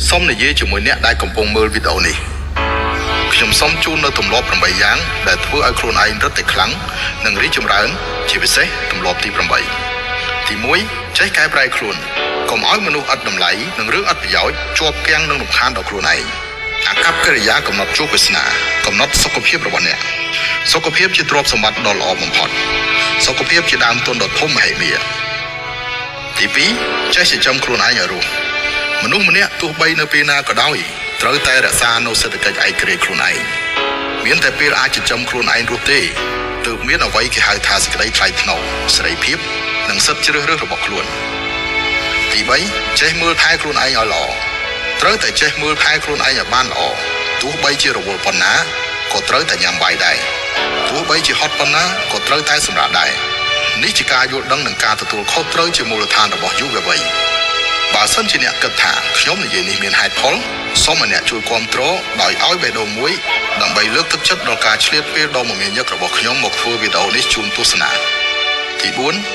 សូមនិយាយជាមួយអ្នកដែលកំពុងមើលវីដេអូនេះខ្ញុំសូមជូននៅទម្លាប់8យ៉ាងដែលធ្វើឲ្យខ្លួនឯងរឹតតែខ្លាំងនិងរីកចម្រើនជាពិសេសទម្លាប់ទី8ទី1ចេះកែប្រែខ្លួនកុំឲ្យមនុស្សឥតតម្លៃនិងរឿងឥតប្រយោជន៍ជាប់គាំងនិងរំខានដល់ខ្លួនឯងអាកប្បកិរិយាកំណត់ជោគវាសនាកំណត់សុខភាពរបស់អ្នកសុខភាពជាទ្រព្យសម្បត្តិដ៏ល្អបំផុតសុខភាពជាដើមទុនដ៏ធំមហិមាទី2ចេះចិញ្ចឹមខ្លួនឯងឲ្យរស់មនុស្សម្នាក់ទោះបីនៅពេលណាក៏ដោយត្រូវតែរក្សានូវសេដ្ឋកិច្ចឯករាជ្យខ្លួនឯងមានតែពេលអាចចិញ្ចឹមខ្លួនឯងរស់ទេទើបមានអ្វីគេហៅថាសេចក្តីថ្លៃថ្នូរសេរីភាពនិងសិទ្ធិជ្រើសរើសរបស់ខ្លួនទី3ចេះមើលថែខ្លួនឯងឲ្យល្អត្រូវតែចេះមើលថែខ្លួនឯងឲ្យបានល្អទោះបីជារវល់ប៉ុណ្ណាក៏ត្រូវតែញ៉ាំបាយដែរទោះបីជាហត់ប៉ុណ្ណាក៏ត្រូវតែសម្រាកដែរនេះជាការយល់ដឹងនិងការទទួលខុសត្រូវជាមូលដ្ឋានរបស់យុវវ័យបើសិនជាអ្នកគិតថាខ្ញុំនិយាយនេះមានហេតុផលសូមឲ្យអ្នកជួយគាំទ្រដោយឲ្យបេះដូងមួយដើម្បីលើកទឹកចិត្តដល់ការឆ្លៀតពេលដ៏មមាញឹករបស់ខ្ញុំមកធ្វើវីដេអូនេះជូនទស្សនាទី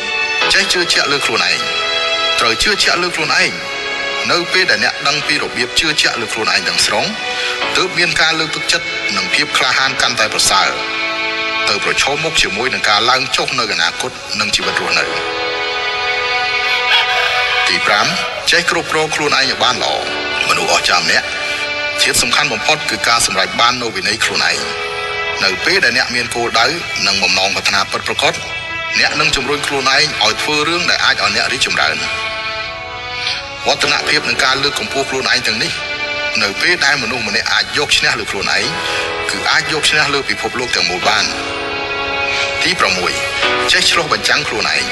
4ចេះជឿជាក់លើខ្លួនឯងត្រូវជឿជាក់លើខ្លួនឯងនៅពេលដែលអ្នកដឹងពីរបៀបជឿជាក់លើខ្លួនឯងទាំងស្រុងទើបមានការលើកទឹកចិត្តនិងភាពក្លាហានកាន់តែប្រសើរទៅប្រឈមមុខជាមួយនឹងការឡើងចុះនៅអនាគតនិងជីវិតរស់នៅទី5ចេះគ្រប់គ្រងខ្លួនឯងឲ្យបានល្អមនុស្សអស្ចារ្យម្នាក់ធាតុសំខាន់បំផុតគឺការសម្រេចបាននូវវិន័យខ្លួនឯងនៅពេលដែលអ្នកមានគោលដៅនិងបំណងប្រាថ្នាពិតប្រាកដអ្នកនឹងជំរុញខ្លួនឯងឲ្យធ្វើរឿងដែលអាចឲ្យអ្នករីកចម្រើនវឌ្ឍនភាពនឹងការលើកកម្ពស់ខ្លួនឯងទាំងនេះនៅពេលដែលមនុស្សម្នាក់អាចយកឈ្នះលើខ្លួនឯងគឺអាចយកឈ្នះលើពិភពលោកទាំងមូលបានទី6ចេះឆ្លុះបញ្ចាំងខ្លួនឯង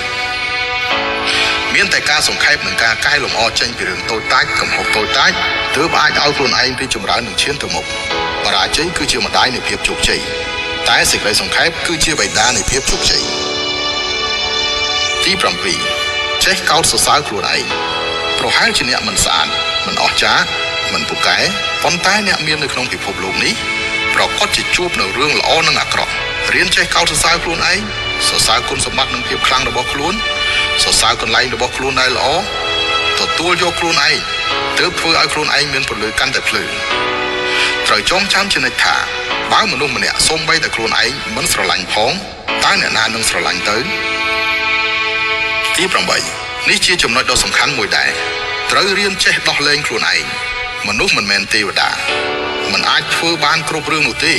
មានតែការសង្ខេបនិងការកែលម្អចេញពីរឿងតូចតាចកំហុសតូចតាចទើបអាចឲ្យខ្លួនឯងរីកចម្រើននិងឈានទៅមុខបរាជ័យគឺជាម្ដាយនៃភាពជោគជ័យតែសេចក្តីសង្ខេបគឺជាបិតានៃភាពជោគជ័យទី7ចេះកោតសរសើរខ្លួនឯងប្រហែលជាអ្នកមិនស្អាតមិនអស្ចារ្យមិនពូកែប៉ុន្តែអ្នកមាននៅក្នុងពិភពលោកនេះប្រកាសជាជួបនៅរឿងល្អនិងអាក្រក់រៀនចេះកោតសរសើរខ្លួនឯងសរសើរគុណសម្បត្តិនិងភាពខ្លាំងរបស់ខ្លួនសរសើរកន្លែងរបស់ខ្លួនដែលល្អទទួលយកខ្លួនឯងទើបធ្វើឲ្យខ្លួនឯងមានពន្លឺកាន់តែភ្លឺត្រូវចងចាំជានិច្ចថាបើមនុស្សម្នាក់សូម្បីតែខ្លួនឯងមិនស្រឡាញ់ផងតើអ្នកណានឹងស្រឡាញ់ទៅទី8នេះជាចំណុចដ៏សំខាន់មួយដែរត្រូវរៀនចេះដោះលែងខ្លួនឯងមនុស្សមិនមែនទេវតាមិនអាចធ្វើបានគ្រប់រឿងនោះទេ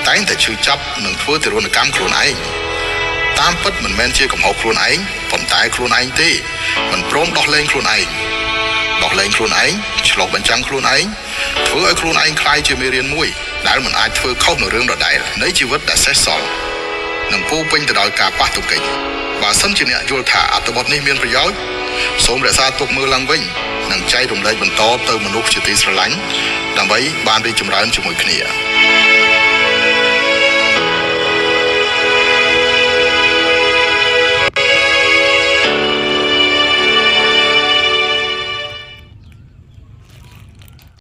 តែងតែឈឺចាប់និងធ្វើទារុណកម្មខ្លួនឯងតាមពិតមិនមែនជាកំហុសខ្លួនឯងប៉ុន្តែខ្លួនឯងទេមិនព្រមដោះលែងខ្លួនឯងដោះលែងខ្លួនឯងឆ្លុះបញ្ចាំងខ្លួនឯងធ្វើឲ្យខ្លួនឯងក្លាយជាមេរៀនមួយដែលមិនអាចធ្វើខុសនៅរឿងដដែលនៃជីវិតដែលសេសសល់និងពោពេញទៅដោយការប៉ះទង្គិចបើសិនជាអ្នកយល់ថាអត្ថបទនេះមានប្រយោជន៍សូមរក្សាទុកមើលឡើងវិញនិងចែករំលែកបន្តទៅមនុស្សជាទីស្រឡាញ់ដើម្បីបានរីកចម្រើនជាមួយគ្នា។